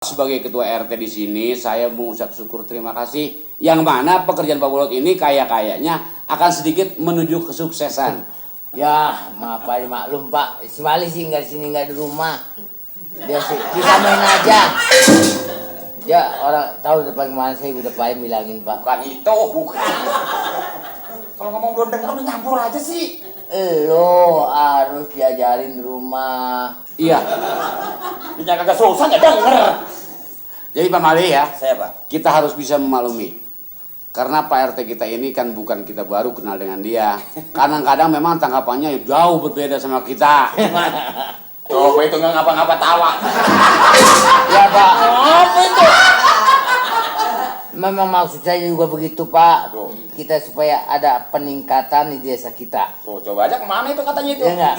Sebagai ketua RT di sini, saya mengucap syukur terima kasih. Yang mana pekerjaan Pak Bolot ini kayaknya akan sedikit menuju kesuksesan. Ya, maaf Pak, maklum Pak. Si Mali sih nggak di sini, nggak di rumah. Dia sih bisa main aja. Ya orang tahu depan gimana saya udah payah bilangin Pak. Bukan itu, bukan. Kalau ngomong blondeng lu nyampur aja sih. Lo harus diajarin di rumah. Iya. Dia kagak susah nggak denger. Jadi Pak Mali ya, Saya Pak. kita harus bisa memaklumi. Karena Pak RT kita ini kan bukan kita baru kenal dengan dia. Kadang-kadang memang tanggapannya jauh berbeda sama kita. Oh, itu nggak ngapa-ngapa tawa. Ya Pak, Apa itu? memang maksud saya juga begitu Pak. Tuh. Kita supaya ada peningkatan di desa kita. Tuh, coba aja kemana itu katanya itu? Ya enggak?